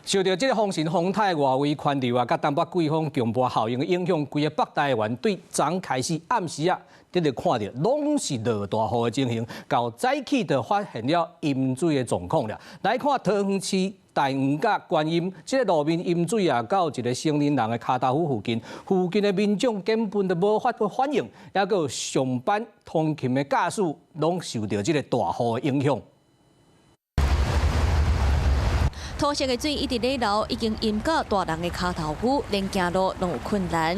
受著這个風神風泰外圍環流啊，佮東北季風強迫效應的影響，規个北台灣對昨開始暗時啊，直直看著攏是落大雨的情形，到早起就發現了淹水的狀況了。來看桃園市大園佮觀音，這个路面淹水啊，到一个成年人的跤頭趺附近，附近的民眾根本就無法度反應，猶閣有上班通勤的駕駛，攏受著這个大雨的影響。土色的水一直咧流，已經淹到大人的跤頭趺，連行路攏有困難。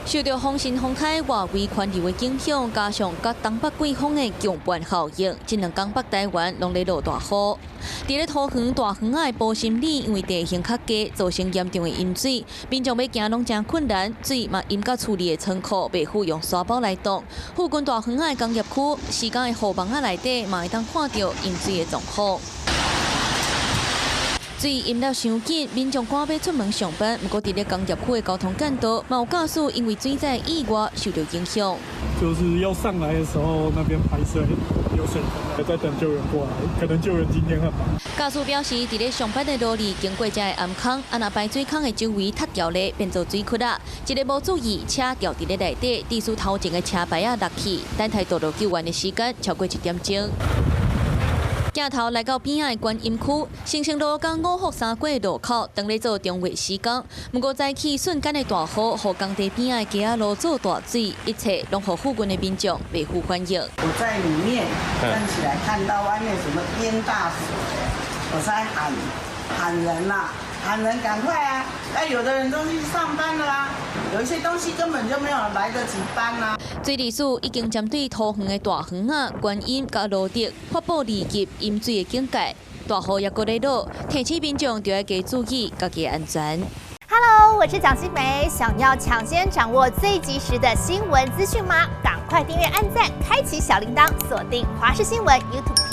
受著風神風泰外圍環流的影響，加上佮東北季風的強迫效應，這兩工北台灣攏咧落大雨。佇咧桃園大園仔的埔心里，因為地形較低，造成嚴重的淹水，民眾欲行攏誠困難，水嘛淹到厝裡的倉庫，袂赴用沙包來擋。附近大園仔的工業區，時間的雨網仔內底嘛會當看著淹水的狀況。水淹了傷緊，民眾趕欲出門上班。毋過，佇咧工業區的交通幹道，嘛有駕駛因為水災意外受著影響。就是要上來的時候，那邊排水有水還在等救援過來，可能救援今天很忙。駕駛表示，佇咧上班的路裡經過這个頷坑，啊若排水孔的周圍塌掉咧，變做水窟仔。一个無注意，車掉佇咧內底，致使頭前的車牌仔落去，等待道路救援的時間超過一點鐘。鏡頭來到邊仔的觀音區，新生路佮五福三街路口，當咧做重劃施工。毋過早起瞬間的大雨，予工地邊仔的街仔路做大水，一切攏予附近的民眾袂赴反應。我在裡面站起來，看到外面什麼淹大水，我在喊喊人啦，喊人趕快啊！那有的人都去上班了啦，有一些東西根本就沒有來得及搬啦。水利署已經針對桃園的大園仔、觀音佮蘆竹發布二級淹水的警戒，大雨猶閣咧落，提醒民眾著愛加注意家己的安全。 Hello，我是蔣新梅，想要搶先掌握最及時的新聞資訊嗎？趕快訂閱、按讚、開啟小鈴鐺，鎖定華視新聞 YouTube。